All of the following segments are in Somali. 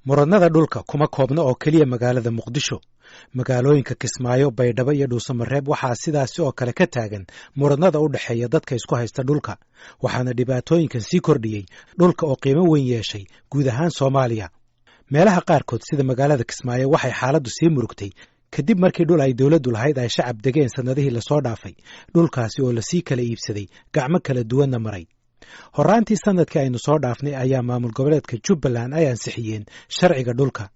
Muranada dhulka kuma koobna oo keliya magaalada Muqdisho. Magaalooyinka Kismaayo, Baydhabo iyo Dhuusamareeb waxaa sidaasi oo kale ka taagan muranada u dhexeeya dadka isku haysta dhulka, waxaana dhibaatooyinkan sii kordhiyey dhulka oo qiimo weyn yeeshay guud ahaan Soomaaliya. Meelaha qaarkood sida magaalada Kismaayo waxay xaaladdu sii murugtay kadib markii dhul ay dowladdu lahayd ay shacab degeen sannadihii lasoo dhaafay, dhulkaasi oo lasii kala iibsaday, gacmo kala duwanna maray. Horraantii sanadkii aynu soo dhaafnay ayaa maamul goboleedka Jubbaland ay ansixiyeen sharciga dhulka.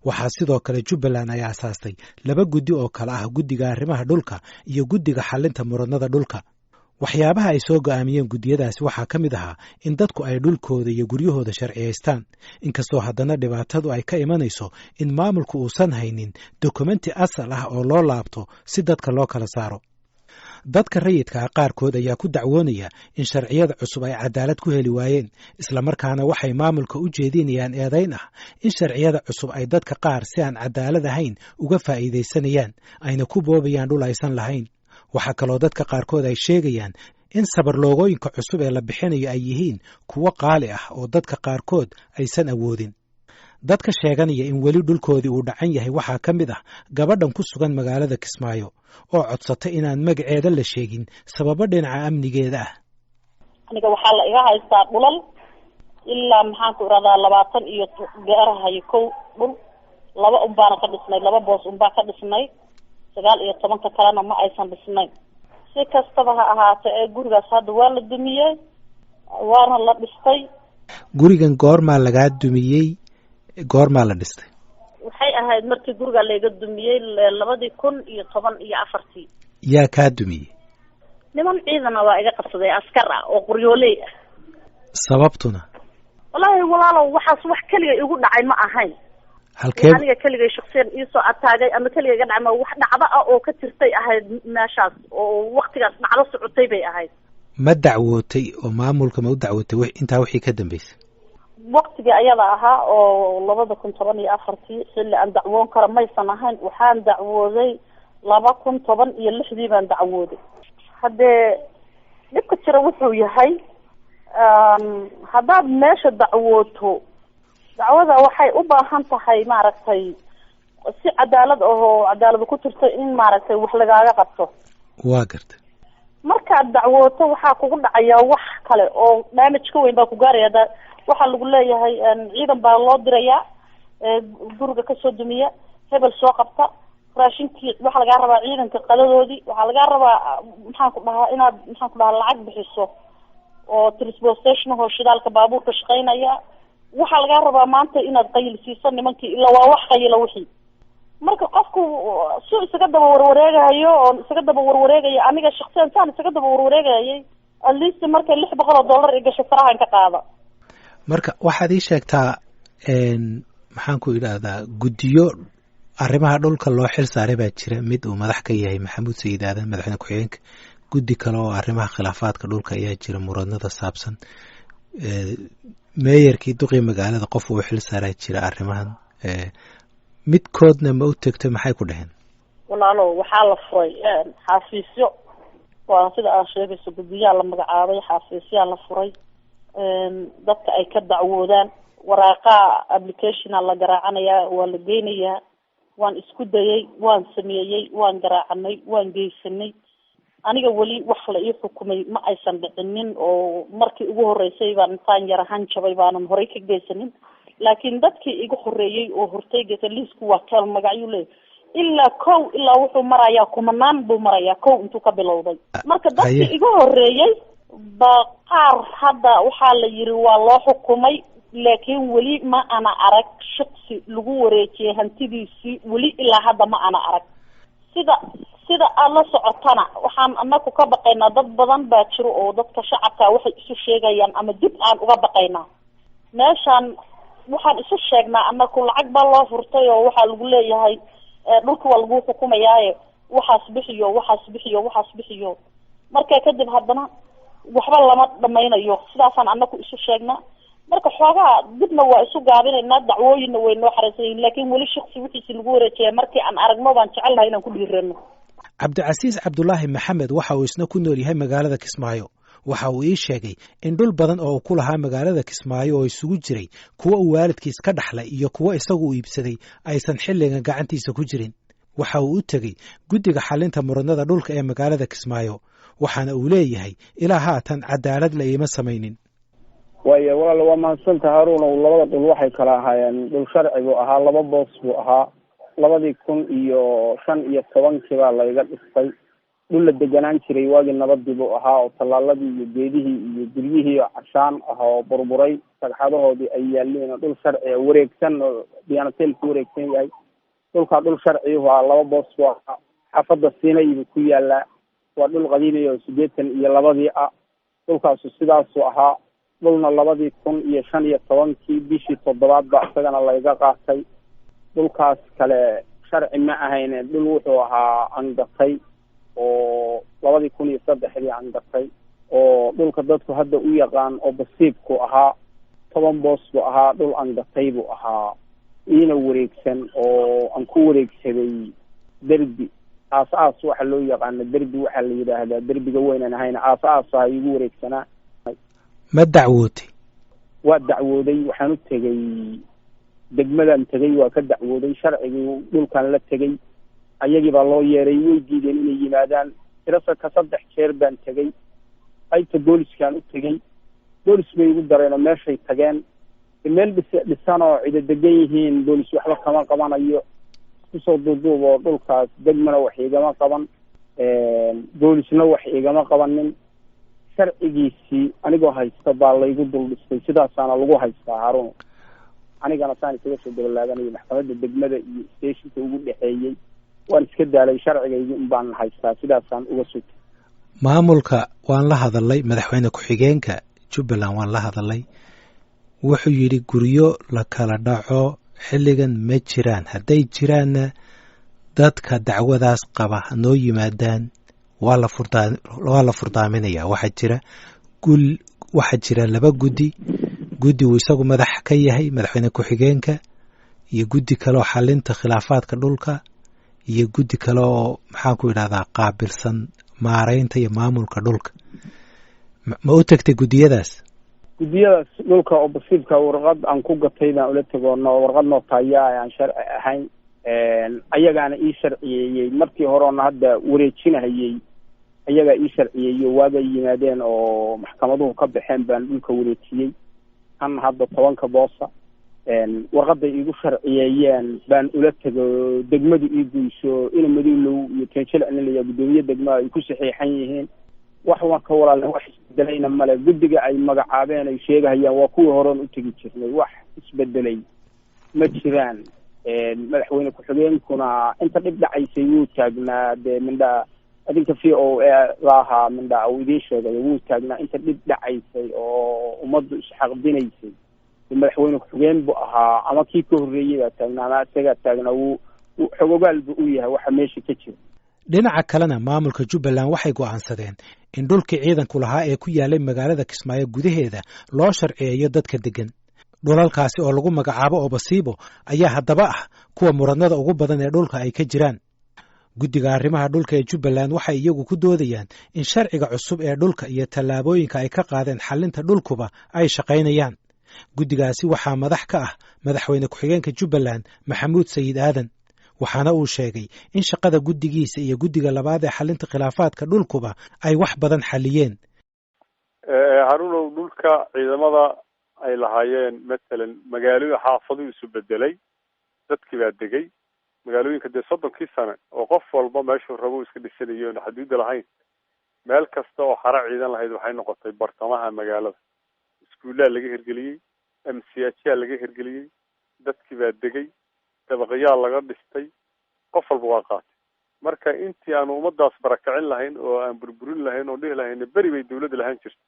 Waxaa sidoo kale Jubbaland ay aasaastay laba guddi oo kale ah, guddiga arrimaha dhulka iyo guddiga xallinta muranada dhulka. Waxyaabaha ay soo go'aamiyeen guddiyadaasi waxaa ka mid ahaa in dadku ay dhulkooda iyo guryahooda sharciyaystaan, inkastoo haddana dhibaatadu ay ka imanayso in maamulku uusan haynin dokumenti asal ah oo loo laabto si dadka loo kala saaro. Dadka rayidka ah qaarkood ayaa ku dacwoonaya in sharciyada cusub ay cadaalad ku heli waayeen, islamarkaana waxay maamulka u jeedinayaan eedayn ah in sharciyada cusub ay dadka qaar si aan cadaalad ahayn uga faa'iidaysanayaan, ayna ku boobayaan dhul aysan lahayn. Waxaa kaloo dadka qaarkood ay sheegayaan in sabarloogooyinka cusub ee la bixinayo ay yihiin kuwo qaali ah oo dadka qaarkood aysan awoodin. Dadka sheeganaya in weli dhulkoodii uu dhacan yahay waxaa ka mid ah gabadhan ku sugan magaalada Kismaayo oo codsatay inaan magaceeda la sheegin sababo dhinaca amnigeeda ah. Aniga waxaa la iga haystaa dhulal ilaa, maxaan ku iradaa, 20 iyo gaarahayo kow dhul. Laba un baana ka dhisnay, laba boos unbaa ka dhisnay, 19-ka kalena ma aysan dhisnayn. Si kastaba ha ahaatee, ee gurigaas hadda waa la dumiyey waana la dhistay. Gurigan goormaa lagaa dumiyey, goormaa la dhistay? Waxay ahayd markii guriga layga dumiyey 2014-tii. Yaa kaa dumiyey? Niman ciidana waa iga qabsaday, askar ah oo qoryooley ah. Sababtuna? Wallaahi walaalow, waxaas wax keliga igu dhacay ma ahayn. Halkee? Aniga keligay shaksiyan iisoo ataagay ama keliga iga dhacay ma wax dhacdo ah oo ka jirtay ahayd meeshaas, oo waktigaas dhacdo socotay bay ahayd. Ma dacwootay oo maamulka ma u dacwootay intaa wixii ka dambeysay? Waktigii ayada ahaa oo 2014-tii xilli aan dacwoon karo maysan ahayn. Waxaan dacwooday 2016-dii baan dacwooday. Haddee dhibka jira wuxuu yahay, haddaad meesha dacwooto, dacwada waxay u baahan tahay, maaragtay, si cadaalad ahoo cadaalad ku jirto in, maaragtay, wax lagaaga qabto. Waa garta. Markaad dacwooto waxaa kugu dhacaya wax kale oo damage ka weyn baa ku gaaraya. Da waxaa lagu leeyahay ciidan baa loo dirayaa guriga kasoo dumiya, hebel soo qabta, raashinkii waxaa lagaa rabaa, ciidanka qadadoodii waxaa lagaa rabaa, maxaan ku dhahaa, inaad, maxaan ku dhahaa, lacag bixiso oo transportation oo shidaalka baabuurka shaqeynaya. Waxaa lagaa rabaa maanta inaad qayil siiso nimankii, ilaa waa wax qayila wixii. Marka qofku su isaga daba warwareegayo oo isaga daba warwareegayo, aniga shaksiyan saan isaga daba warwareegayay, at least markay $600 i gasho farahan ka qaada. Marka waxaad ii sheegtaa, maxaan ku idhaahdaa, guddiyo arrimaha dhulka loo xil saaray baa jira, mid uu madax ka yahay Maxamuud Sayid Aadan, madaxweyne ku-xigeenka, guddi kale oo arrimaha khilaafaadka dhulka ayaa jira, muranada saabsan. Meeyarkii, duqii magaalada, qof uu xil saaraa jira arrimahan. Midkoodna ma u tegto? Maxay ku dhaheen? Walaalo, waxaa la furay xafiisyo. Waa sida aad sheegayso, guddiyaa la magacaabay, xafiisyaa la furay dadka ay ka dacwoodaan. Waraaqaa applicationa la garaacanayaa, waa la geynayaa. Waan isku dayay, waan sameeyey, waan garaacanay, waan geysanay. Aniga weli wax la ii xukumay ma aysan dhicinin, oo markii ugu horeysay baan intaan yar ahaan jabay baanan horey ka geysanin. Laakiin dadkii iga horeeyey oo hortay geysa, liisku waa keel magacyuu leeyahy, ilaa kow ilaa wuxuu marayaa kumanaan buu marayaa, kow intuu ka bilowday. Marka dadkii iga horeeyey ba qaar hadda waxaa la yiri waa loo xukumay, laakiin weli ma ana arag shaqsi lagu wareejiyay hantidiisii. Weli ilaa hadda ma ana arag. Sida aada la socotana, waxaan anaku ka baqaynaa, dad badan baa jiro oo dadka shacabka waxay isu sheegayaan ama dib aan uga baqaynaa. Meeshaan waxaan isu sheegnaa anaku lacag baa loo furtay oo waxaa lagu leeyahay dhulka waa lagu xukumayaaye, waxaas bixiyo, waxaas bixiyo, waxaas bixiyo. Marka kadib haddana waxba lama dhamaynayo. Sidaasaan anaku isu sheegnaa. Marka xoogaa dibna waa isu gaabinaynaa, dacwooyinna way noo xareysan yihin, laakiin weli shaksi wixiisi lagu wareejaya markii aan aragno baan jecelnahay inaan ku dhiirano. Cabdicasiis Cabdulaahi Maxamed waxa uu isna ku nool yahay magaalada Kismaayo. Waxa uu ii sheegay in dhul badan oo uu ku lahaa magaalada Kismaayo oo isugu jiray kuwa uu waalidkiis ka dhaxlay iyo kuwo isagu uu iibsaday aysan xilligan gacantiisa ku jirin. Waxa uu u tegey guddiga xalinta muranada dhulka ee magaalada Kismaayo, waxaana uu leeyahay ilaa haatan cadaalad la iima samaynin. Waayo walaal, waa mahadsanta Haaruun. Labada dhul waxay kala ahaayeen dhul sharci buu ahaa, 2 boos buu ahaa. 2015-kii baa layga dhistay. Dhul la deganaan jiray waagii nabadii buu ahaa, oo tallaaladii iyo geedihii iyo guryihii oo cashaan ah oo burburay sagxadahoodii ay yaaleen, oo dhul sharci wareegsan oo diyaanatel ku wareegsan yahay. Dhulkaa dhul sharciyuhu ahaa, 2 boos buu ahaa. Xaafadda Siinay buu ku yaalaa. Waa dhul qadiimi oo 82-dii ah. Dhulkaasu sidaasuu ahaa. Dhulna 2015-kii bishii 7-aad baa isagana layga qaatay. Dhulkaas kale sharci ma ahayne, dhul wuxuu ahaa angatay oo 2003-dii angatay, oo dhulka dadku hadda u yaqaan oo basiibku ahaa. 10 boos buu ahaa, dhul angatay buu ahaa, iina wareegsan oo aan ku wareegsaday derbi aas aas waxa loo yaqaano. Derbi waxaa la yidhaahdaa derbiga weynaan ahayn, aas aas aha igu wareegsanaa. Ma dacwootay? Waa dacwooday. Waxaan u tegey degmadaan tegey, waa ka dacwooday. Sharcigii dhulkan la tegey, ayagii baa loo yeeray, way diideen inay yimaadaan. Tirasaka 3 jeer baan tegey. Qaybta booliskaan u tegey, boolis bay igu dareen oo meeshay tageen meel dhisan oo cido degan yihiin, boolis waxba kama qabanayo. Isku soo duuduub oo dhulkaas degmana wax igama qaban, boolisna wax igama qabanin. Sharcigiisii anigoo haysta baa laygu dul dhistay, sidaasaana lagu haystaa Haruun. Anigana saan isaga soo dabalaabanayay maxkamadda degmada iyo stationka ugu dhexeeyey, waan iska daalay. Sharcigaygi un baan haystaa, sidaasaan uga sugtay. Maamulka waan la hadalay, madaxweyne ku-xigeenka Jubbaland waan la hadalay. Wuxuu yidhi guryo la kala dhaco xilligan ma jiraan, hadday jiraanna dadka dacwadaas qaba hanoo yimaadaan, waa la furdaaminaya. Waxaa jira 2 guddi, guddi uu isagu madax ka yahay madaxweyne ku-xigeenka, iyo guddi kale oo xalinta khilaafaadka dhulka, iyo guddi kale oo maxaan ku idhahdaa qaabilsan maaraynta iyo maamulka dhulka. Ma u tagtay guddiyadaas? Guddiyadaas dhulka oo basiibka warqad aan ku gatay baan ula tegono, warqad nootaaya aan sharci ahayn, ayagaana ii sharciyeeyey. Markii horeona hadda wareejinahayey ayagaa ii sharciyeeyo. Waagay yimaadeen oo maxkamaduhu ka baxeen baan dhulka wareejiyey. Kan hadda 10-ka boosa warqaday iigu sharciyeeyeen baan ula tego, degmadu ii guyso ina Madulow iyo Tenjel guddoomiye degmada ay ku saxiixan yihiin. Wax marka walaal wax isbedelayna male. Guddiga ay magacaabeen ay sheegahayaan waa kuwii horeon u tegi jirnay, wax isbedelay ma jiraan. Madaxweyne ku-xigeenkuna inta dhib dhacaysay wuu taagnaa. Dee mindha adinka VOA laahaa mindha uu idiin sheegay, wuu taagnaa inta dhib dhacaysay oo ummaddu isxaqdinaysay. Madaxweyne ku-xigeen buu ahaa, ama kii ka horreeyey baa taagnaa ama isagaa taagnaa, wuu xogogaal buu u yahay waxa meesha ka jira. Dhinaca kalena maamulka Jubbaland waxay go'aansadeen in dhulkii ciidanku lahaa ee ku yaalay magaalada Kismaayo gudaheeda loo sharciyeeyo dadka deggan. Dhulalkaasi oo lagu magacaabo Obasiibo ayaa haddaba ah kuwa muranada ugu badan ee dhulka ay ka jiraan. Guddiga arrimaha dhulka ee Jubbaland waxay iyagu ku doodayaan in sharciga cusub ee dhulka iyo tallaabooyinka ay ka qaadeen xalinta dhulkuba ay shaqaynayaan. Guddigaasi waxaa madax ka ah madaxweyne ku-xigeenka Jubbaland Maxamuud Sayid Aadan, waxaana uu sheegay in shaqada guddigiisa iyo guddiga labaad ee xalinta khilaafaadka dhulkuba ay wax badan xaliyeen. Haruunow, dhulka ciidamada ay lahaayeen matalan magaalooyin xaafaduu isu bedelay, dadkii baa degay magaalooyinka. Dee 30-kii sane oo qof walba meeshuu rabo iska dhisanayo oon xaduudda lahayn, meel kasta oo xara ciidan lahayd waxay noqotay bartamaha magaalada. Iskuullaa laga hirgeliyey, MCH yaa laga hirgeliyey, dadkii baa degay, dabaqyaal laga dhistay, qof walba waa qaatay. Marka intii aanu ummadaas barakicin lahayn oo aan burburin lahayn oo dhihi lahayn beri bay dawladda lahaan jirtay,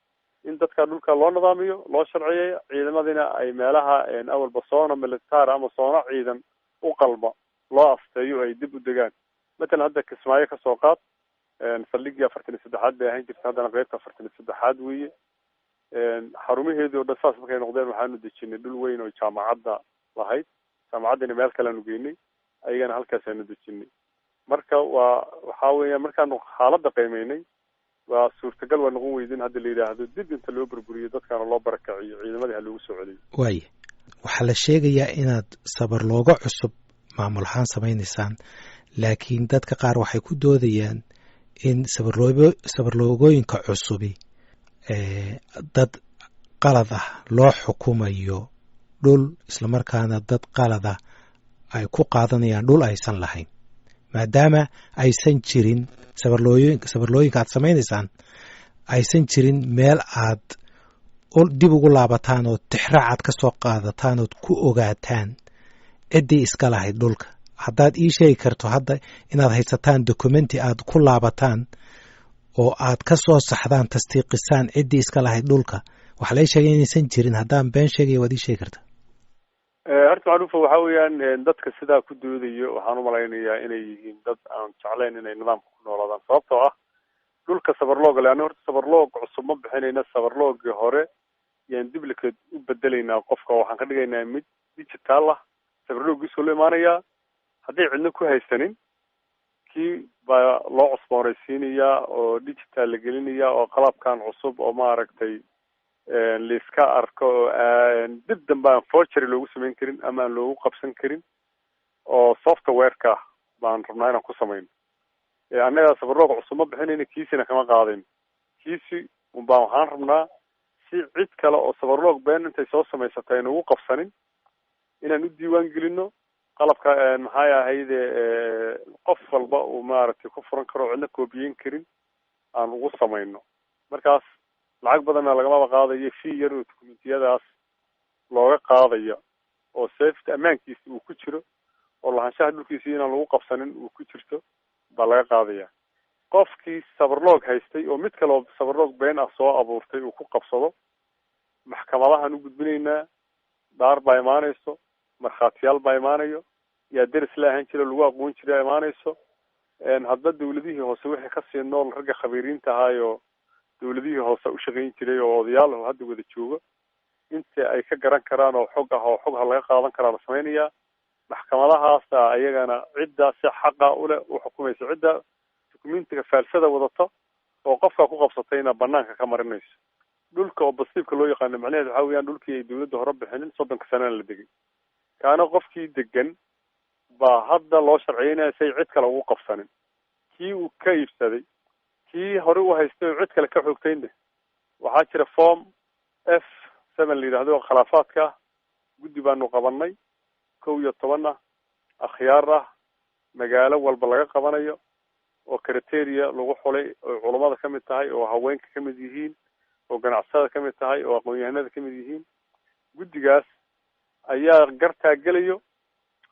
in dadka dhulka loo nidaamiyo, loo sharciyeeyo, ciidamadina ay meelaha awalba soona militaar ama soona ciidan u qalma loo afteeyo, ay dib u degaan. Matalan hadda Kismaayo kasoo qaad, saldhiggii 43-aad bay ahaan jirtay, haddana qeybta 43-aad weeye. Xarumaheedii o dhan saas markay noqdeen waxaanu dejinay dhul weyn oo jaamacadda lahayd, jaamacaddina meel kaleanu geynay, ayagana halkaasaanu dejinay. Marka waa waxaa weeya markaanu xaaladda qiimeynay Waa suurtagal waa noqon weydin hadda la yidhaahdo dib inta loo burburiyo dadkaana loo barakaciyo, ciidamadii ha loogu soo celiyo. Waaya, waxaa la sheegayaa inaad sabarloogo cusub maamul ahaan samaynaysaan, laakiin dadka qaar waxay ku doodayaan in sabarloogooyinka cusubi dad qalad ah loo xukumayo dhul, islamarkaana dad qalad ah ay ku qaadanayaan dhul aysan lahayn, maadaama aysan jirin sabarlooyinka aad samaynaysaan, aysan jirin meel aad dib ugu laabataan oo tixraac aad ka soo qaadataan ood ku ogaataan ciddii iska lahayd dhulka. Haddaad ii sheegi karto hadda inaad haysataan documenti aad ku laabataan oo aad ka soo saxdaan, tasdiiqisaan ciddii iska lahayd dhulka, waxaa la ii sheegay inaysan jirin. Haddaan been sheegaya, waad ii sheegi kartaa. Horta macruufa, waxa weeyaan dadka sidaa ku doodayo waxaan umalaynayaa inay yihiin dad aan jeclayn inay nidaamka ku noolaadaan, sababtoo ah dhulka sabarlooga le ani horta sabarloog cusub ma bixinayna, sabarloogii hore yaan duplicate u bedelaynaa qofka. Waxaan ka dhigaynaa mid digital ah, sabarloogiisuu la imaanayaa. Hadday cidna ku haysanin, kii baa loo cusboonaysiinayaa oo digital la gelinayaa, oo qalabkan cusub oo maaragtay laiska arko oo dib dambe aan forgery loogu samayn karin ama aan loogu qabsan karin oo software-ka baan rabnaa inaan ku samayno. Annaga sabarloog cusub ma bixinayna, kiisina kama qaadayno, kiisi unbaan waxaan rabnaa si cid kale oo sabarloog been intay soo samaysatay ayna ugu qabsanin inaan u diiwaan gelino qalabka, maxay ahayde, qof walba uu maaragtay ku furan karo, cidna koobiyeyn karin aan ugu samayno. Markaas lacag badanna lagamaba qaadayo, fee yar oo documentiyadaas looga qaadayo oo safety ammaankiisa uu ku jiro oo lahaanshaha dhulkiisa inaan lagu qabsanin uu ku jirto baa laga qaadaya. Qofkii sabarloog haystay oo mid kale oo sabarloog been ah soo abuurtay uu ku qabsado, maxkamadahaan u gudbinaynaa. Dhaar baa imaanayso, markhaatiyaal baa imaanayo, yaa deris la ahaan jira, lagu aqoon jira imaanayso. Hadba dawladihii hoose wixii kasii nool, ragga khabiiriinta ahaayo dawladihii hoose u shaqayn jiray oo odayaal hadda wada joogo, inta ay ka garan karaan oo xog ah oo xog ha laga qaadan karaa la samaynayaa. Maxkamadahaasa ayagana cidda si xaqa uleh u xukumaysa cidda dukumentiga faalsada wadato oo qofka ku qabsatayna banaanka ka marinayso. Dhulka oo basiibka loo yaqaano macnaheed waxaa weeyaan dhulkii ay dawladda hore bixinin, 30-ka sanana la degay, kaana qofkii degan baa hadda loo sharciyeynaya say cid kale ugu qabsanin. Kii uu ka iibsaday, kii hore u haystay oo cid kale ka xoogtayna, waxaa jira form F7 la yidhahdo oo khilaafaadka ah. Guddi baanu qabanay 11 ah, akhyaar ah, magaalo walba laga qabanayo oo criteria lagu xulay, oo culammada ka mid tahay, oo haweenka ka mid yihiin, oo ganacsatada ka mid tahay, oo aqoon-yahanada ka mid yihiin. Guddigaas ayaa gartaa gelayo.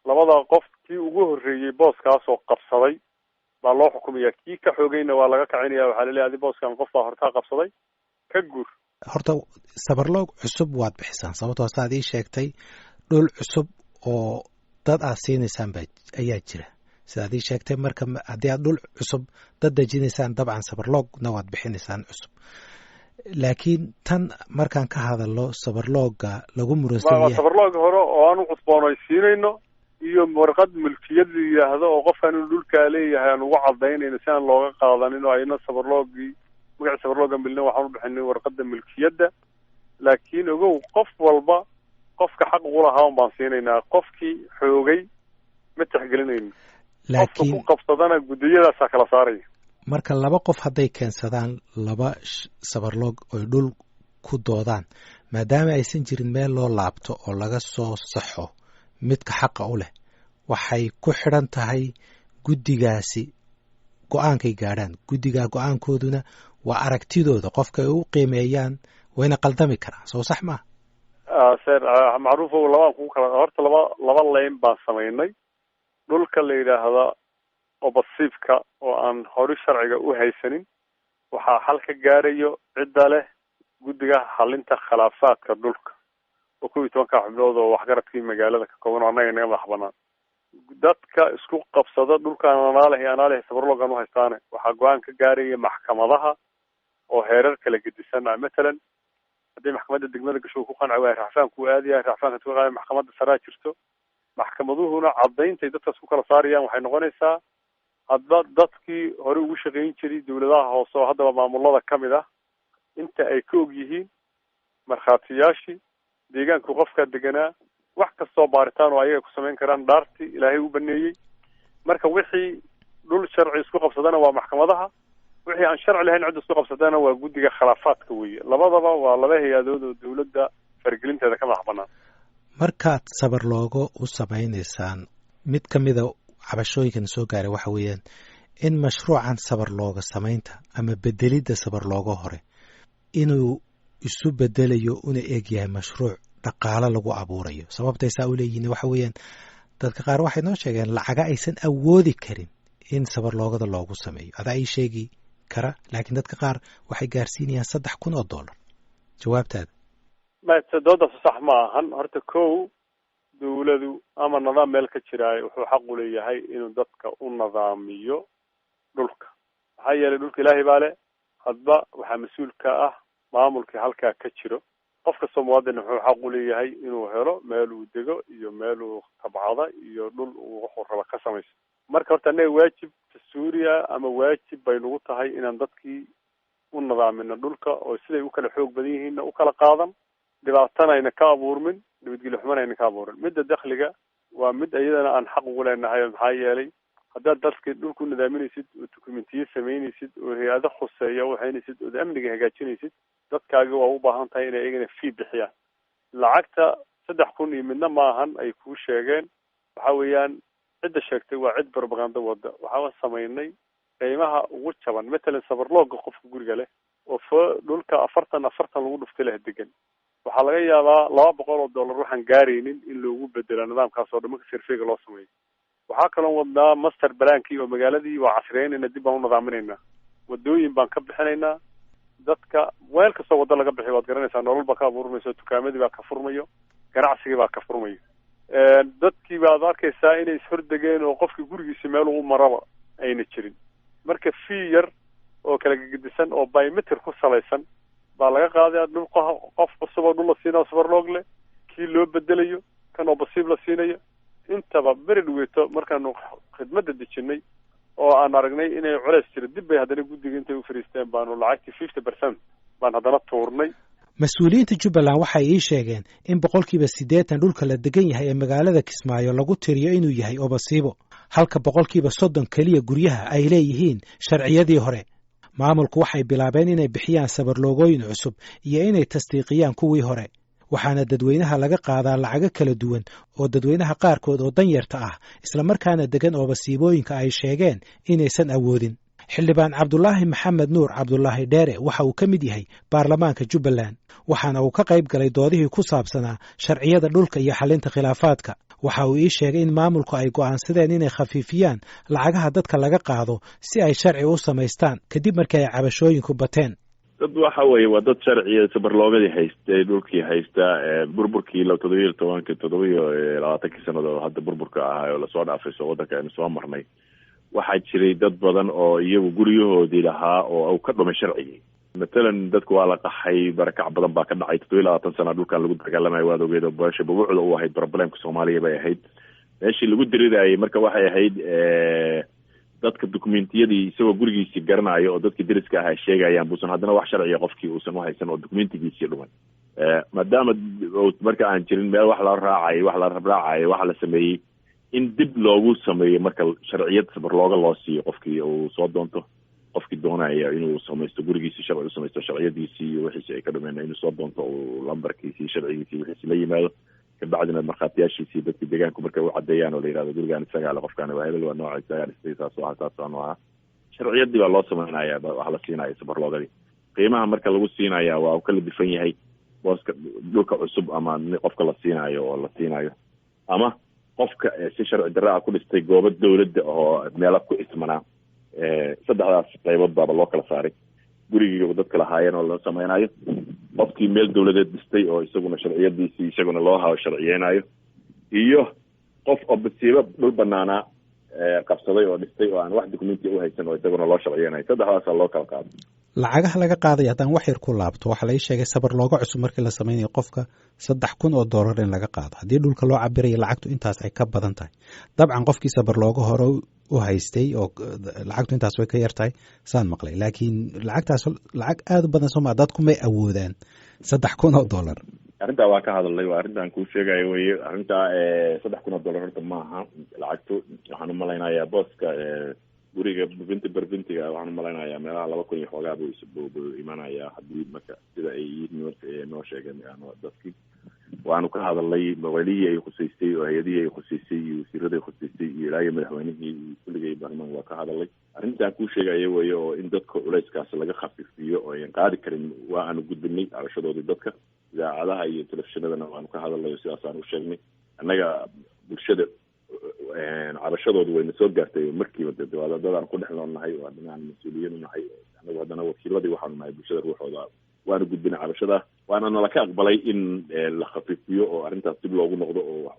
Labada qof kii ugu horreeyey booskaasoo qabsaday baa loo xukumaya, kii ka xoogayna waa laga kacinaya. Waxaa laleeyahay adi booskan qof baa hortaa qabsaday, ka guur. Horta sabarloog cusub waad bixisaan, sababtoo saad ii sheegtay dhul cusub oo dad aad siinaysaan ba ayaa jira, sidaad ii sheegtay. Marka haddii aad dhul cusub dad dejinaysaan, dabcan sabarloogna waad bixinaysaan cusub. Laakiin tan markaan ka hadalno sabarlooga lagu muransan yahay, sabarlooga hore oo aan u cusboonaysiinayno iyo warqad mulkiyad la yidhaahdo oo qofkan inuu dhulkaa leeyahay aan ugu cadaynayno si aan looga qaadanin, oo ayna sabarloogii magaci sabarloogan bilna waxaan u bixinay warqadda mulkiyadda. Laakiin ogow, qof walba qofka xaq ugu lahaa un baan siinaynaa, qofkii xoogay ma tixgelinayno. Qofka ku qabsadana guddiyadaasaa kala saaraya. Marka laba qof hadday keensadaan laba sabarloog oy dhul ku doodaan, maadaama aysan jirin meel loo laabto oo laga soo saxo midka xaqa u leh, waxay ku xidhan tahay guddigaasi go-aankay gaadhaan. Guddigaa go-aankooduna waa aragtidooda qofka ay u qiimeeyaan, wayna qaldami karaan, soo sax maaha? Ser macruufo, labaan kugu kala horta laba leyn baan samaynay. Dhulka la yidhaahda obasiibka oo aan hore sharciga u haysanin waxaa xal ka gaarayo cidda leh guddiga xalinta khilaafaadka dhulka oo 11-ka xubnood oo waxgaradkii magaalada ka kooban oo annaga inaga madax banaan. Dadka isku qabsada dhulkaan anaaleh anaaleh sabarloogan u haystaane, waxaa go-aan ka gaaraya maxkamadaha oo heerar kala gedisan. Matalan haddii maxkamadda degmada gasho ku qanci waaya, racfaanku uu aadaya, racfaanka ku qaadaya, maxkamadda saraa jirto. Maxkamaduhuna cadayntay dadkaas ku kala saarayaan waxay noqonaysaa Hadba dadkii hore ugu shaqayn jiray dawladaha hoose oo haddaba maamulada ka mid ah inta ay ka og yihiin, markhaatiyaashii deegaanku qofkaa deganaa, wax kastoo baaritaan oo ayaga ku samayn karaan, dhaartii Ilaahay u baneeyey. Marka wixii dhul sharci isku qabsadana waa maxkamadaha, wixii aan sharci lahayn cid isku qabsadana waa guddiga khilaafaadka weeye. Labadaba waa laba hay-adood oo dawladda fargelinteeda ka madax banaan. Markaad sabar looga u samaynaysaan, mid ka mida cabashooyinkan soo gaaray waxa weeyaan in mashruucan sabar looga samaynta ama bedelidda sabar looga hore inuu isu bedelayo una eg yahay mashruuc dhaqaalo lagu abuurayo. Sababtay saa u leeyihiin waxa weeyaan, dadka qaar waxay noo sheegeen lacaga aysan awoodi karin in sabar loogada loogu sameeyo. Adaa ii sheegi kara, laakiin dadka qaar waxay gaarsiinayaan $3,000. Jawaabtaada? Doodaas sax ma ahan. Horta kow, dawladu ama nidaam meel ka jiraayo wuxuu xaq u leeyahay inuu dadka u nidaamiyo dhulka, maxaa yeelay dhulka Ilaahay baa le. Hadba waxaa mas-uul ka ah maamulkii halkaa ka jiro. Qof kastoo muwaadin wuxuu xaq u leeyahay inuu helo meel uu dego iyo meel uu tabcada iyo dhul uu wuxuu raba ka samaysto. Marka horta annaga waajib dastuuriya ama waajib bay nagu tahay inaan dadkii u nidaamino dhulka oo siday u kala xoog badan yihiinna u kala qaadan, dhibaatana ayna ka abuurmin, nabadgelyo xumana ayna ka abuurin. Midda dakhliga waa mid iyadana aan xaq ugu leenahay, maxaa yeelay haddaad dadka dhulku nidaaminaysid oo dokumentiyo samaynaysid oo hay-ado khuseeya waxaynaysid ood amniga hagaajinaysid, dadkaagi waa u baahan tahay inay iyagana fee bixiyaan. Lacagta 3,000 iyo midna maahan ay kuu sheegeen. Waxa weeyaan cidda sheegtay waa cid propaganda wadda. Waxaan samaynay qiimaha ugu jaban, matalan sabarlooga qofka guriga leh oo dhulka 40 40 lagu dhuftay leh degan, waxaa laga yaabaa $200 waxaan gaaraynin in loogu bedela nidaamkaas oo dhan marka survey-ga loo sameeyo. Waxaa kaloo wadnaa master plan-kii oo magaaladii waa casriyeynayna, dib baan u nidaaminaynaa, wadooyin baan ka bixinaynaa. Dadka meel kastoo waddo laga bixiy waad garanaysaa, nolol baa ka abuurmayso, dukaamadii baa ka furmayo, ganacsigii baa ka furmayo. Dadkii baad arkaysaa inay ishordegeen oo qofkii gurigiisi meel ugu maraba ayna jirin. Marka fee yar oo kala gegedisan oo biometer ku salaysan baa laga qaadaya dhul qof cusub oo dhul la siinayo sabarloog leh, kii loo bedelayo, kan oo basiib la siinayo. Intaba beri dhaweeto markaanu khidmadda dejinay oo aan aragnay inay culays jiro, dib bay haddana guddiga intay u fariisteen baanu lacagtii 50% baan haddana tuurnay. Mas-uuliyiinta Jubbaland waxay ii sheegeen in 80% dhulka la degan yahay ee magaalada Kismaayo lagu tiriyo inuu yahay obasiibo, halka 30% keliya guryaha ay leeyihiin sharciyadii hore. Maamulku waxay bilaabeen inay bixiyaan sabarloogooyin cusub iyo inay tasdiiqiyaan kuwii hore, waxaana dadweynaha laga qaadaa lacago kala duwan oo dadweynaha qaarkood oo danyarta ah islamarkaana degan oobasiibooyinka ay sheegeen inaysan awoodin. Xildhibaan Cabdulaahi Maxamed Nuur, Cabdulaahi Dheere, waxa uu ka mid yahay baarlamaanka Jubbaland, waxaana uu ka qayb galay doodihii ku saabsanaa sharciyada dhulka iyo xalinta khilaafaadka. Waxa uu ii sheegay in maamulku ay go'aansadeen inay khafiifiyaan lacagaha dadka laga qaado si ay sharci u samaystaan kadib markii ay cabashooyinku bateen. Dad waxa weeye waa dad sharciya sabarloogadii haystay, dhulkii haysta. Burburkii 17-kii, 27-kii sanadood hadda burburka ahaa oo lasoo dhaafay soo waddanka aynu soo marnay, waxaa jiray dad badan oo iyagu guryahoodii lahaa oo uu ka dhumay sharcigii. Matalan dadku waa la qaxay, barakac badan baa ka dhacay. 27 sana dhulkan lagu dagaalamayo, waad ogeed, oo beesha bubuucda u ahayd problem-ka Soomaaliya bay ahayd meeshii lagu dirirayay. Marka waxay ahayd dadka documentiyadii isagoo gurigiisii garanayo oo dadkii deriska ahaa sheegayaan buusan haddana wax sharciga qofkii uusan uhaysan oo documentigiisii dhumay. Maadaama marka aan jirin meel wax la raacayo, wax la rabraacayo, waxa la sameeyey in dib loogu sameeyo marka sharciyad sabarlooga loo siiyo qofkii uu soo doonto, qofkii doonaya inuu samaysto gurigiisi sharci u samaysto, sharciyadiisii iyo wixiisi ay ka dhumeen inuu soo doonto, uu lambarkiisii, sharcigiisii, wixiisi la yimaado. Kabacdina markhaatiyaashiisii, dadkii deegaanku markay u caddeeyaan oo la yihahdo gurigaan isagaa le, qofkaan waa hebel, waa nooca isagaa dhistay, saas aha, saas waa nooca, sharciyadii baa loo samaynaya, waxa la siinaya sabarloogadii. Qiimaha marka lagu siinaya waa uu kala difan yahay booska dhulka cusub ama qofka la siinayo oo la siinayo ama qofka si sharci darra ah ku dhistay goobo dawladda oo meelo ku ismanaa. Saddexdaas qaybood baaba loo kala saaray: gurigii dadka lahaayeen oo loo samaynayo, qofkii meel dawladeed dhistay oo isaguna sharciyadiisii isaguna loo sharciyeynayo, iyo qof oo basiibo dhul banaanaa qabsaday oo dhistay oo aan wax documenti uhaysan oo isaguna loo sharciyeynayo. Saddexdaasaa loo kala qaado. Lacagaha laga qaadaya haddaan wax yar ku laabto, waxaa lai sheegay sabar looga cusub markii la samaynayo qofka $3,000 in laga qaado, haddii dhulka loo cabirayo lacagtu intaas ay ka badan tahay. Dabcan qofkii sabar looga hore u haystay oo lacagtu intaas way ka yar tahay saan maqlay, laakiin lacagtaas lacag aada u badan sooma, dadku may awoodaan $3,000? Arrintaa waa ka hadalnay, waa arrintaan kuu sheegayo weye. Arrintaa $3,000 horta maaha lacagtu. Waxaan umalaynayaa booska guriga binti bervintiga, waxaan umalaynayaa meelaha 2,000 iyo xoogaa buu imaanayaa, hadii marka sida ay noo sheegeen dadkii. Waanu ka hadalnay mawalihii ay khuseystay oo hay-adihii ay khuseysay iyo wasiirada ay khuseysay iyo ilaa iyo madaxweynihii iyo kulligay baarlamaan waa ka hadalnay. Arrintaan kuu sheegaya weye oo in dadka culayskaas laga khafiifiyo oo ayan qaadi karin. Waa aanu gudbinay cabashadoodii dadka, idaacadaha iyo telefishinadana waanu ka hadalnay oo sidaas aan u sheegnay. Annaga bulshada cabashadoodu wayna soo gaartay markiiba. De dadaan ku dhex noolnahay oo haddana aan mas-uuliyiin unahay annagu, haddana wakiiladii waxaanu nahay bulshada ruuxooda. Waanu gudbinay cabashada, waana nala ka aqbalay in la khafiifiyo oo arrintaas dib loogu noqdo oo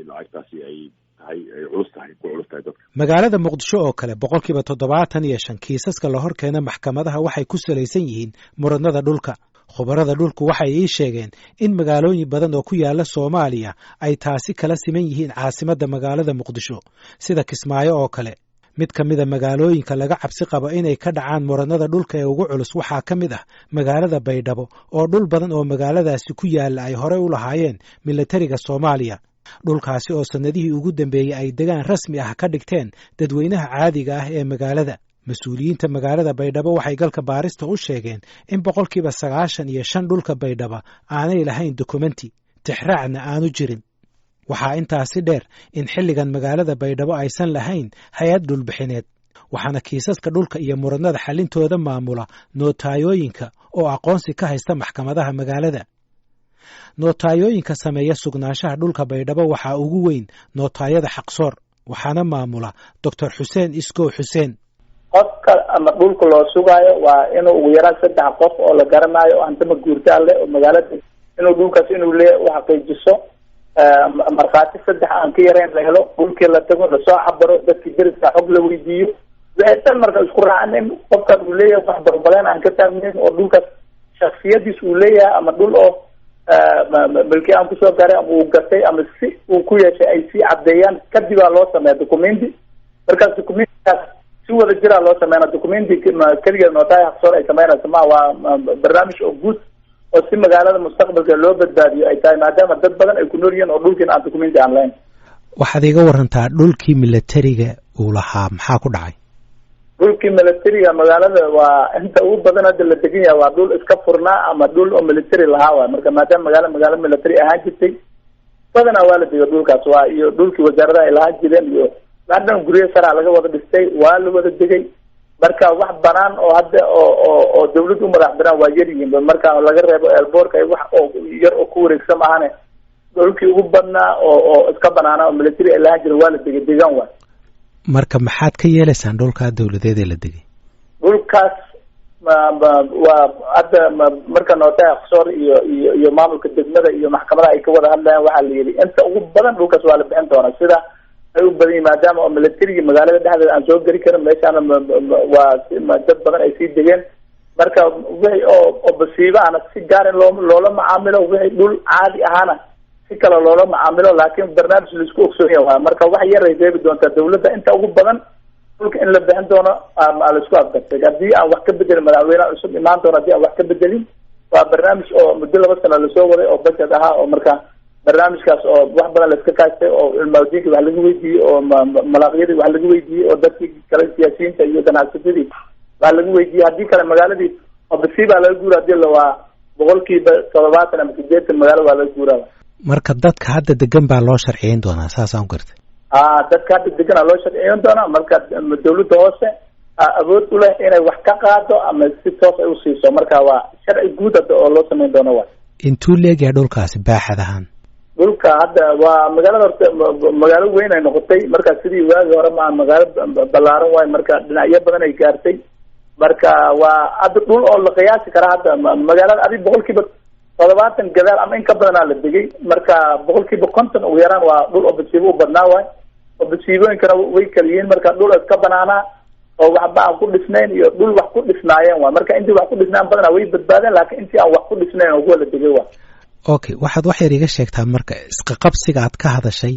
lacagtaasi ay tahay ay culus tahay, ku culus tahay dadka. Magaalada Muqdisho oo kale, 75% kiisaska la hor keena maxkamadaha waxay ku salaysan yihiin muranada dhulka. Khubarada dhulku waxay ii sheegeen in magaalooyin badan oo ku yaala Soomaaliya ay taasi kala siman yihiin caasimadda magaalada Muqdisho, sida Kismaayo oo kale. Mid ka mida magaalooyinka laga cabsi qabo inay ka dhacaan muranada dhulka ee ugu culus waxaa ka mid ah magaalada Baydhabo, oo dhul badan oo magaaladaasi ku yaalla ay horey u lahaayeen milatariga Soomaaliya, dhulkaasi oo sannadihii ugu dambeeyey ay degaan rasmi ah ka dhigteen dadweynaha caadiga ah ee magaalada. Mas-uuliyiinta magaalada Baydhabo waxay galka baarista u sheegeen in 95% dhulka Baydhaba aanay lahayn dokumenti, tixraacna aanu jirin. Waxaa intaasi dheer in xilligan magaalada Baydhabo aysan lahayn hay-ad dhulbixineed, waxaana kiisaska dhulka iyo muranada xallintooda maamula notaayooyinka oo aqoonsi ka haysta maxkamadaha magaalada. Notaayooyinka sameeya sugnaanshaha dhulka Baydhabo waxaa ugu weyn nootaayada Xaqsoor, waxaana maamula Doctor Xuseen Iskow Xuseen. Qofka ama dhulka loo sugaayo waa inuu ugu yaraan saddex qof oo la garanaayo oo hantama guurtaan leh oo magaalada inuu dhulkaas inuu leeyahay u xaqiijiso, markhaati saddex aan ka yarayn la helo, dhulkii la tago, lasoo cabaro, dadkii deriska xog la weydiiyo, waxay dhan marka isku raacaan in qofkan uu leeyahay, wax barbaleen aan ka taagnayn oo dhulkaas shaksiyadiis uu leeyahay, ama dhul oo milki aan kusoo gaaray ama uu gatay ama si uu ku yeeshay ay sii caddeeyaan. Kadib aa loo sameeya documenti. Markaas documentigaas si wada jiraa loo sameyna. Documenti keligeed nootaay Xaqsoor ay sameynayso ma, waa barnaamij oo guud oo si magaalada mustaqbalka loo badbaadiyo ay tahay, maadaama dad badan ay ku nool yihiin oo dhulkiin aan documenti aan lahayn. Waxaad iga warantaa dhulkii milatariga uu lahaa, maxaa ku dhacay? Dhulkii militariga magaalada waa inta ugu badan hadda la degan yahay waa dhul iska furnaa ama dhul oo military lahaa waay. Marka maadaama magaalo military ahaan jirtay, badanaa waa la degay dhulkaas, waa iyo dhulkii wasaaradaha ay lahaan jireen iyo hadhan guryo saraa laga wada dhistay, waa la wada degay. Marka wax banaan oo hadda oo dawladda u madax banaan waa yar yihiin, marka laga reebo eelboorka wax oo yar oo ku wareegsan maahane. Dhulkii ugu badnaa oo iska banaana oo military ay lahaan jireen waa la degay, degaan waay. Marka maxaad ka yeelaysaan dhulkaa dawladeed ee la degay? Dhulkaas ma ma waa hadda ma marka nootay Aqsoor iyo maamulka degmada iyo maxkamadaha ay ka wada hadlayaan, waxaa la yidhi inta ugu badan dhulkaas waa la bixin doonaa, sida ay u badan yihin, maadaama oo militarigii magaalada dhexdeeda aan soo geli karin meeshaana waa dad badan ay sii degeen. Marka wixii oo basiibo ahna si gaar in loo loola macaamilo, wixii dhul caadi ahaana si kale loola macaamilo, laakiin barnaamij laisku ogsoon yahay waay. Marka wax yar ay reebi doontaa dawladda, inta ugu badan dhulka in la bixin doono laisku afgartay haddii aan wax ka bedelin madaxweyneha cusub imaan doono. Haddii aan wax ka bedelin, waa barnaamij oo muddo 2 sano lasoo waday oo budget ahaa, oo marka barnaamijkaas oo wax badan laiska kaashtay, oo cilmaadiinka wax laga weydiiyey, oo malaaqyadii wax laga weydiiyey, oo dadkii kale siyaasiyiinta iyo ganacsatadii wax laga weydiiyey. Haddii kale magaaladii oo basiibaa laga guura, hadii la waa 70% ama 80 magaalo waa laga guuraa. Marka dadka hadda degan baa loo sharciyeyn doonaa, saasaan u gartay? A, dadka hadda degan aa loo sharciyeyn doonaa. Marka dawladda hoose awood u leh inay wax ka qaado ama si toos ay usiiso, marka waa sharci guud hadda oo loo sameyn doono wa. Intuu leegyahay dhulkaasi baaxad ahaan? Dhulka hadda waa magaalada horta magaalo weyn ay noqotay, marka sidii waagi hore maa, magaalo ballaaran waayo, marka dhinacyo badan ay gaartay. Marka waa hadda dhul oo la qiyaasi karaa hadda magaalada adi 70% gadaal ama in ka badanaa la degay. Marka 50% ugu yaraan waa dhul oo basiibo u badnaa waay, oo basiibooyinkana way kala yihiin. Marka dhul iska banaanaa oo waxba aan ku dhisnayn iyo dhul wax ku dhisnaayeen waa. Marka intii wax ku dhisnaan badanaa way badbaadeen, laakiin intii aan wax ku dhisnayn oo kuwa la degay waa. Okay, waxaad wax yar iga sheegtaa marka isqaqabsiga aad ka hadashay,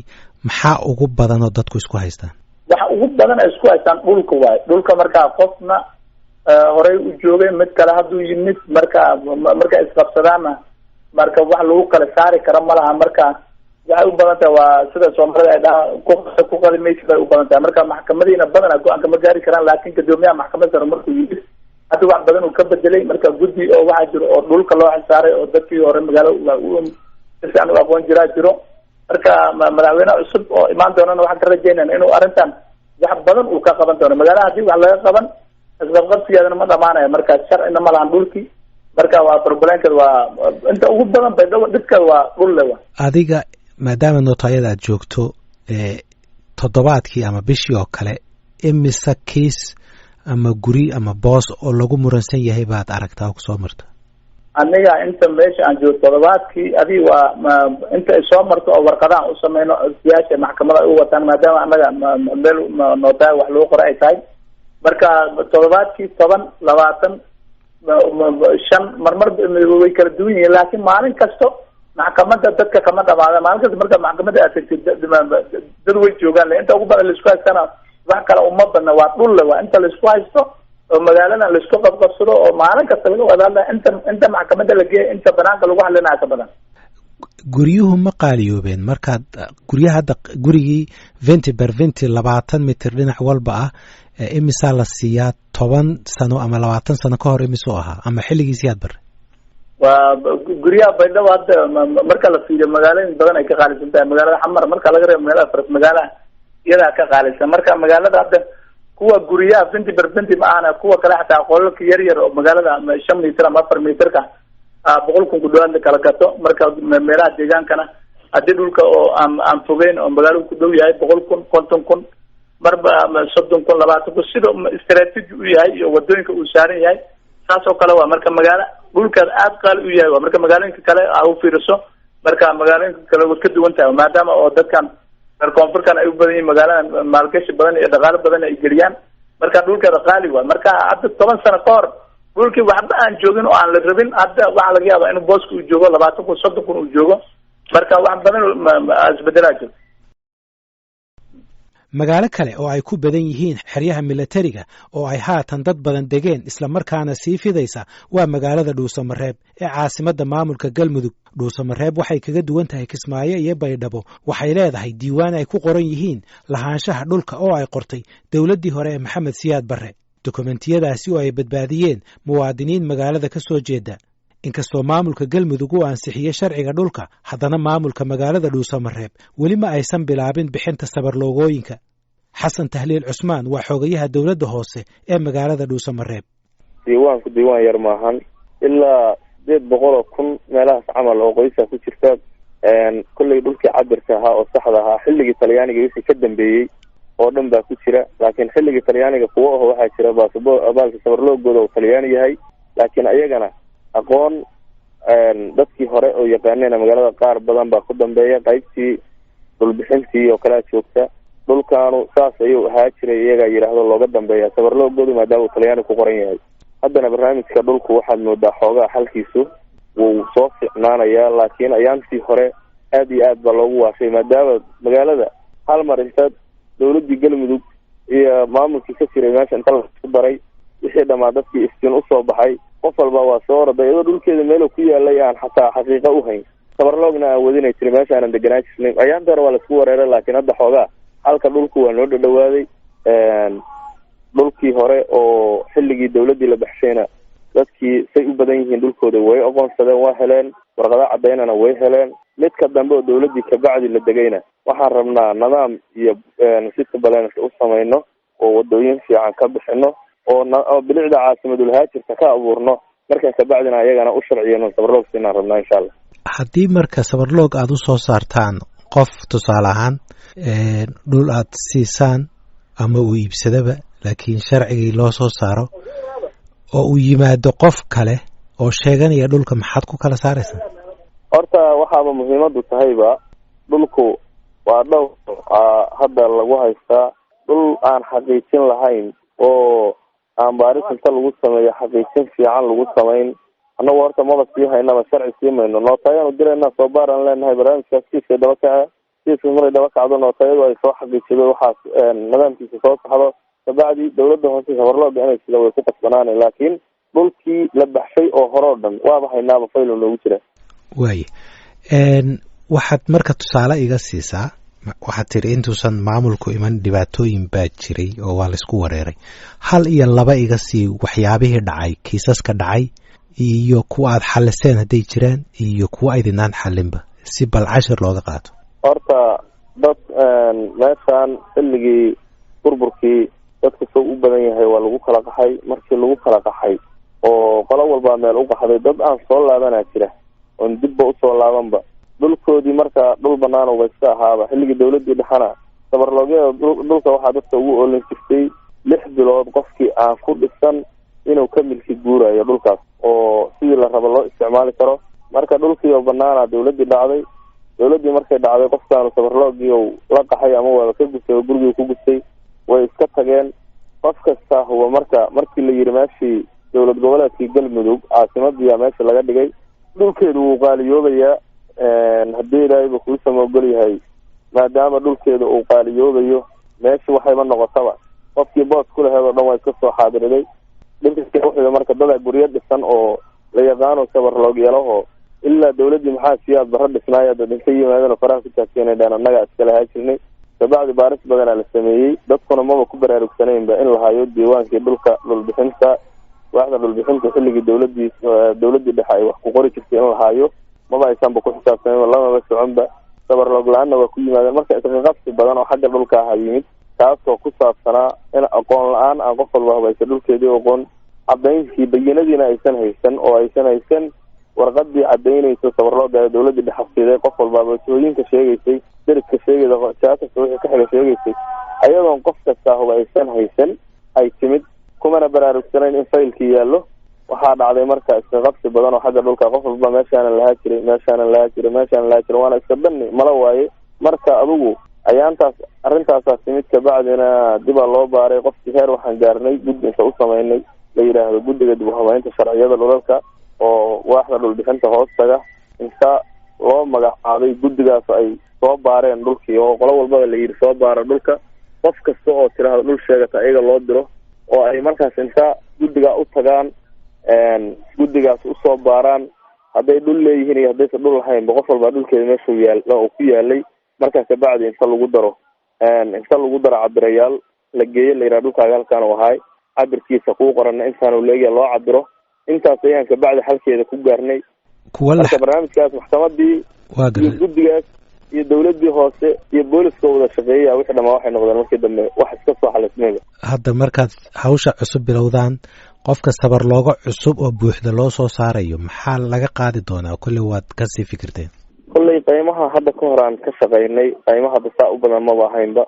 maxaa ugu badan oo dadku isku haystaan? Waxa ugu badan ay isku haystaan dhulka waayo. Dhulka markaa qofna horey u joogay, mid kale hadduu yimid, marka marka isqabsadaana marka wax lagu kala saari kara ma laha. Marka waxay u badan tahay waa sida Soomaalida ay dhahaan, ku qadi maysid bay u badan tahay. Marka maxkamadiina badanaa go-aanka ma gaari karaan, laakiin gadoomiyaha maxkamad sare markuu yimid hadda wax badan uu ka bedelay. Marka guddi oo waxaa jiro oo dhulka loo xilsaaray oo dadkii hore magaalo si fiican u aqoon jiraa jiro. Marka madaxweyne cusub oo imaan doonana waxaan ka rajaynayna inuu arrintan wax badan uu ka qaban doono. Magaalada haddii wax laga qaban, isqabqabsigeedana ma dhamaanayo. Marka sharcina ma lahan dhulkii, marka waa problemkeed, waa inta ugu badan Baydhabo dhibkeeda waa dhul le wa. Adiga maadaama nootayada aad joogto, toddobaadkii ama bishii oo kale imise kiis ama guri ama boos oo lagu muransan yahay baad aragtaa oo kusoo marta? Aniga inta meesha aan joogo toddobaadkii adi waa inta ay soo marto oo warqadahan u sameyno siyaasha maxkamada ay u wataan, maadaama anaga meel nootaay wax lagu qoro ay tahay. Marka toddobaadkii 10, 20, 5, marmar way kala duwan yihiin, laakiin maalin kasto maxkamada dadka kama dhamaada. Maalin kasta marka maxkamadda aad tagtid dad way joogaan. Inta ugu badan laisku haystana wax kale uma badna, waa dhulle, waa inta laisku haysto oo magaaladan laisku qabqabsado oo maalin kasta laga wada hadlaya. Inta maxkamadda la geeya, inta banaanka lagu hadlinaya ka badan. Guryuhu ma qaaliyoobeen? Markaad guryaha hadda gurigii 20 ber 20, 20 mitir dhinac walba ah, imisaa la siiyaa? 10 sano ama 20 sano ka hor imisuu ahaa, ama xilligiisii aad bare? Waa guryaha Baydhabo hadda marka la fiiriyo magaalooyin badan ay ka qaalisan tahay. Magaalada Xamar marka laga reebo, magaalada faras magaalaha iyadaa ka qaalisan. Marka magaalada hadda kuwa guryaha 20 ber 20 ma ahana, kuwa kale xataa qolalka yar yar oo magaalada 5 mitir ama 4 mitirka 100,000 ku dhawaad la kala gato. Marka meelaha deegaankana haddii dhulka oo aan fogeyn oo magaalada ku dhow yahay, 100,000, 50,000, marba 30,000, 20,000, sida istaraatiiji u yahay iyo wadooyinka uu saaran yahay saas oo kale waa. Marka magaalo dhulkaas aad qaali u yahay waa marka magaalooyinka kale aa u fiiriso. Marka magaalooyinka kale way ka duwan tahay, maadaama oo dadkan reer koonfurkan ay u badan yihiin, magaalada maalgashi badan iyo dhaqaalo badan ay geliyaan. Marka dhulkeeda qaali waay. Marka hadda 10 sano ka hor dhulkii waxba aan joogin oo aan la rabin, hadda waxaa laga yaabaa inuu booska uu joogo 20,000, 30,000 uu joogo. Marka wax badan isbedelaa jiro. Magaalo kale oo ay ku badan yihiin xeryaha milatariga oo ay haatan dad badan degeen islamarkaana sii fidaysa waa magaalada Dhuusamareeb ee caasimadda maamulka Galmudug. Dhuusamareeb waxay kaga duwan tahay Kismaayo iyo Baydhabo, waxay leedahay diiwaan ay ku qoran yihiin lahaanshaha dhulka oo ay qortay dowladdii hore ee Maxamed Siyaad Barre, dokumentiyadaasi oo ay badbaadiyeen muwaadiniin magaalada ka soo jeeda. Inkastoo maamulka Galmudug uu ansixiyey sharciga dhulka, haddana maamulka magaalada Dhuusamareeb weli ma aysan bilaabin bixinta sabarloogooyinka. Xasan Tahliil Cusmaan waa xoogayaha dowladda hoose ee magaalada Dhuusamareeb. Diiwaanku diiwaan yar maahan, ilaa 800,000 meelahaas camal oo qoysaa ku jirta. Kolley dhulkii cabirka ahaa oo saxda ahaa xilligii Talyaaniga wixii ka dambeeyey oo dhan baa ku jira, laakiin xilligii Talyaaniga kuwo aho waxaa jira baasabo baalka sabarloogooda uu Talyaani yahay, laakiin ayagana aqoon dadkii hore oo yaqaaneen magaalada qaar badan baa ku dambeeya. Qaybtii dhulbixintii oo kalea joogta, dhulkaanu saas ayuu ahaa jiray iyagaa yidhaahdo looga dambeeya sabarloogoodu maadaama uu Talyaani ku qoran yahay. Haddana barnaamijka dhulku waxaad moodaa xoogaa xalkiisu wuu soo fiicnaanayaa, laakiin ayaantii hore aad iyo aad baa loogu waashay, maadaama magaalada hal mar inta dawladdii Galmudug iyo maamulkii ka jiray meesha inta laisku daray, wixii dhammaa dadkii iftiin usoo baxay, qof walba waa soo orday iyadoo dhulkeeda meelu ku yaalay aan xataa xaqiiqa u hayn, sabarloogna aan wadinay jiray meesha aanan deganaan jirnay. Ayaanta hore waa laisku wareeray, laakiin hadda xoogaa halka dhulku waa noo dhadhawaaday. Dhulkii hore oo xilligii dawladdii la baxshayna dadkii say u badan yihiin dhulkooda way aqoonsadeen, waa heleen warqada caddaynana way heleen. Midka dambe oo dawladdii kabacdi la degayna waxaan rabnaa nidaam iyo city balance u samayno oo wadooyin fiican ka bixino oo bilicda caasimadulhaajirka ka abuurno. Markaa kabacdina ayagana u sharciyano sabarloog siinaan rabnaa insha Allah. Haddii marka sabarloog aada u soo saartaan qof, tusaale ahaan dhul aad siisaan ama uu iibsadaba, laakiin sharcigii loo soo saaro oo uu yimaado qof kale oo sheeganaya dhulka, maxaad ku kala saaraysaa? Horta waxaaba muhiimadu tahayba dhulku waa dhowr hadda lagu haystaa dhul aan xaqiijin lahayn. Oo aan baaris inta lagu sameeyo xaqiijin fiican lagu samayn, annagu horta maba sii haynaba, sharci sii mayno. Nootayaanu diraynaa, soo baaraan leenahay barnaamijkaas, kiiskay daba kace. Kiiska maray daba kacdo, nootayadu ay soo xaqiijido, waxaas nidaamkiisa soo saxdo, kabacdi dawladda hoose sabarlooga inay sida way ku qasbanaanay. Laakiin dhulkii la baxshay oo hore oo dhan waaba haynaaba, faylo noogu jira. Waaye, waxaad marka tusaale iga siisaa, waxaad tiri intuusan maamulku iman dhibaatooyin baa jiray oo waa laysku wareeray. Hal iyo laba iga sii waxyaabihii dhacay, kiisaska dhacay iyo kuwa aad xaliseen hadday jiraan iyo kuwa aydinaan xalinba, si bal cashir looga qaato. Horta dad meeshaan xilligii burburkii dadka soo u badan yahay waa lagu kala qaxay. Markii lagu kala qaxay oo qolo walbaa meel u qaxday, dad aan soo laabanaa jira oon dibba usoo laabanba dhulkoodii. Marka dhul banaan uba iska ahaaba xilligii dawladdii dhexana, sabarloogyada dhulka waxaa dadka ugu oolin jirtay 6 bilood qofkii aan ku dhisan inuu ka milki guurayo dhulkaas oo sidii la rabo loo isticmaali karo. Marka dhulkii oo banaana dawladdii dhacday. Dawladdii markay dhacday, qofkaanu sabarloogii u la qaxay ama waaba ka gubtay oo gurigii ku gubtay, way iska tageen qof kasta huba. Marka markii la yidhi meeshii dowlad goboleedkii Galmudug caasimadiiyaa meesha laga dhigay, dhulkeedu wuu qaaliyoobayaa. Haddii Ilaahayba kuu samoogol yahay, maadaama dhulkeeda uu qaaliyoobayo, meesha waxayba noqotaba qofkii boos ku laheed oo dhan waa iska soo xaadiriday. Dhulka wuxuu marka dadaa guryo dhisan oo la yaqaano sabarloogyalaho ilaa dawladdii Maxaa Siyaad Barre dhisnaaya, dad inta yimaadeen oo faraha ku taagteenay dhaan annagaa iska lahaa jirnay. Kabacdi baaris badanaa la sameeyey, dadkuna maba ku baraarugsanaynba in la hayo diiwaankii dhulka dhulbixinta, waaxda dhulbixinta xilligii dawladdii dhexe ay wax ku qori jirtay in la hayo maba aysanba ku xisaabtamin, lamaba soconba. Sabarloog la-aanna waa ku yimaadeen. Marka isqaqabsi badan oo xagga dhulka aha yimid, taasoo ku saabsanaa in aqoon la-aan aan qof walba habaysa dhulkeedii aqoon, cadaynkii bayinadiina aysan haysan oo aysan haysan warqadii cadaynaysa sabarlooga dawladdii dhexe siiday qof walbaaba, tooyinka sheegaysay, deriska sheegaysa, jaakasta wixii ka xiga sheegaysay, ayadoon qof kastaa huba aysan haysan ay timid, kumana baraarugsanayn in faylkii yaallo. Waxaa dhacday marka iska qabsi badan oo xagga dhulka, qof walba meeshaanan lahaa jiray, meeshaanan lahaa jiray, meeshaanan lahaa jiray, waana iska dhanni mala waaye. Marka adigu ayaantaas arrintaasaa timid, kabacdina dibaa loo baaray qofkii. Heer waxaan gaarnay guddi inta u samaynay la yidhaahdo guddiga dib u habeynta sharciyada dhulalka oo waaxda dhulbixinta hoos taga, inta loo magacaabay guddigaas ay soo baareen dhulkii oo qolo walbaba la yidhi soo baara dhulka, qof kasta oo tiraahdo dhul sheegata iyaga loo diro oo ay markaas inta guddigaa u tagaan, guddigaas usoo baaraan hadday dhul leeyihiin iyo haddaysan dhul lahaynba, qof walbaa dhulkeeda meeshuu yaal oo ku yaalay. Markaas kabacdi inta lagu daro cabirayaal la geeyo, la yidhaha dhulkaaga halkaan u ahaay, cabirkiisa kuu qorana intaanu leegya loo cabiro. Intaas ayaan kabacdi xalkeeda ku gaarnay. Kuwa la Marka barnaamijkaas maxkamadii waa iyo gartay. guddigaas iyo dawladdii hoose iyo booliska wada shaqeeyaya, wixii dhamaa waxay noqdeen markii dambe wax iska soo xalismayba. Hadda markaad hawsha cusub bilowdaan, qofka sabar looga cusub oo buuxda loo soo saarayo, maxaa laga qaadi doonaa? Kolley waad kasii fikirteen. Kolley qiimaha hadda ka hor aan ka shaqaynay, qiimaha hadda saa u badan maba ahaynba.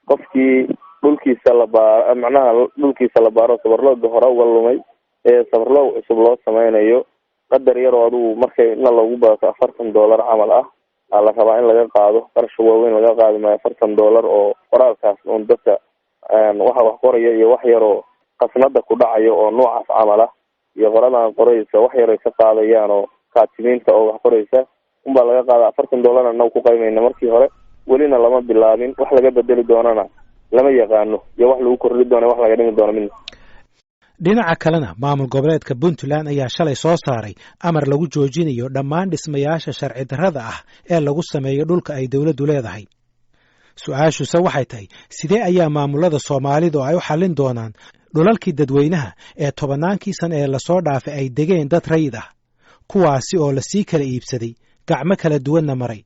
Qofkii dhulkiisa la baaro, macnaha dhulkiisa la baaro, sabarlooga hore uga lumay ee sabarloog cusub loo sameynayo, qadar yar oo adigu markay ina loogu badato $40 camal ah aa la rabaa in laga qaado. Qarasha waaweyn laga qaadi maayo, $40 oo qoraalkaas uun dadka waxa wax qoraya iyo wax yaroo qasnada ku dhacayo oo noocaas camal ah iyo qoradan qoraysa wax yar ay ka qaadayaan oo kaatimiinta oo wax qoraysa unbaa laga qaada. $40 anagu ku qaymayna markii hore, welina lama bilaabin, wax laga bedeli doonana lama yaqaano iyo wax lagu kordhi doono, wax laga dhimi doono midna. Dhinaca kalena, maamul goboleedka Puntland ayaa shalay soo saaray amar lagu joojinayo dhammaan dhismayaasha sharci darrada ah ee lagu sameeyo dhulka ay dowladdu leedahay. Su-aashuse waxay tahay, sidee ayaa maamulada Soomaalidu ay u xallin doonaan dhulalkii dadweynaha ee tobannaankii san ee lasoo dhaafay ay degeen dad rayid ah, kuwaasi oo lasii kala iibsaday, gacmo kala duwanna maray?